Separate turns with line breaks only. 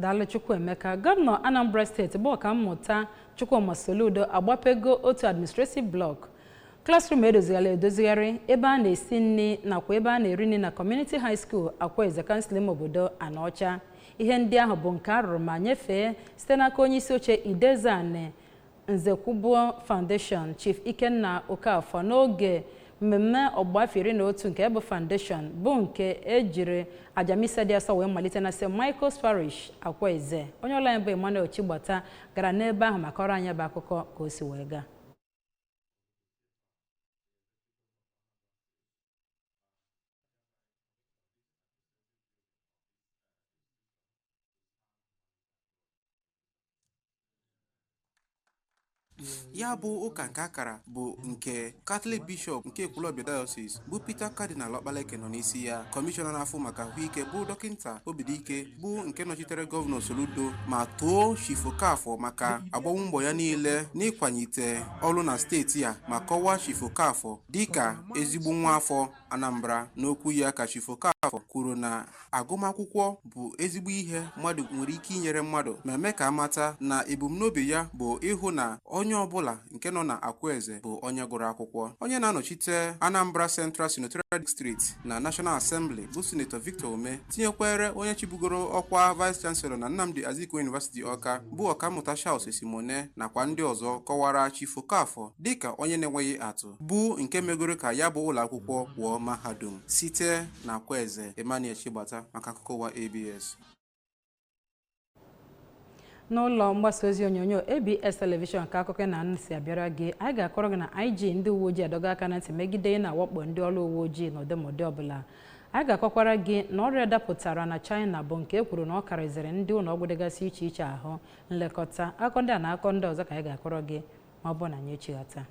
Daalụ, Chukwuemeka. Gọvanọ Anambra Steeti bụ Ọkammụta Chukwuma Soludo agbapego otu administrative block, classroom edozigharị edozigharị, ebe a na-esi nri nakwa ebe a na-eri nri na Community High School, Akwaeze, kansụl ime obodo Anaọcha. Ihe ndị ahụ bụ nke a rụrụ ma nyefee site n'aka onye isi oche Idezani Nzekwubuo Foundation, Chief Ikenna Okafor, n'oge mmemme ọgbụgba afọ 11 nke bụ foundation, bụ nke ejiri aja misa dị asọ wee malite na St. Michael's Parish, Akwaeze. Onye ọrụ anyị bụ Emmanuel Chigbata gara n'ebe ahụ ma kọrọ anyị bụ akụkọ ka o si wee gaa.
Ya bụ ụka nke akara bụ nke Catholic Bishop nke Ekwulọbịa Diocese bụ Peter Cardinal Okpaleke nọ n'isi ya. Kọmishọna na-afụ maka ahụike bụ Dọkịnta Obidike, bụ nke nọchitere Gọvanọ Soludo ma too Chief Okafor maka agbammbọ mbọ ya niile n'ịkwalite ọrụ na steeti a, ma kọwaa Chief Okafor dịka ezigbo nwa afọ Anambra. N'okwu ya ka Chief Okafor kwuru na agụmakwụkwọ bụ ezigbo ihe mmadụ nwere ike inyere mmadụ, ma mee ka amata na ebumnobi ya bụ ịhụ na onye ọbụla nke nọ na Akwaeze bụ onye gụrụ akwụkwọ. Onye na-anọchite Anambra Central Senatorial District na National Assembly bụ Senator Victor Umeh, tinyekwere onye chibugoro ọkwa Vice Chancellor na Nnamdi Azikiwe University, Ọka, bụ Ọkammụta Charles Esimone, nakwa ndị ọzọ kọwara Chief Okafor dịka onye na-enweghị atụ, bụ nke megoro ka ya bụ ụlọ akwụkwọ wụọ mahadum. Site na Akwaeze, Emmanuel Chigbata maka akụkọ ụwa ABS.
N'ụlọ mgbasa ozi onyonyo ABS Television ka akụkọ na si abịara gị. Anyị ga-akọrọ gị na IG ndị uwe ojii adọga aka na ntị megide ị na-awakpo ndị ọrụ uwe ojii n'ụdị ọbụla. Anyị ga-akọkwara gị na ọrịa dapụtara na China bụ nke e kwuru na ọ karịzịrị ndị ụlọ ọgwụ dịgasị iche iche ahụ nlekọta. Akụkọ ndị a na akụkọ ndị ọzọ ka anyị ga-akọrọ gị ma ọ bụ na anyị echighata.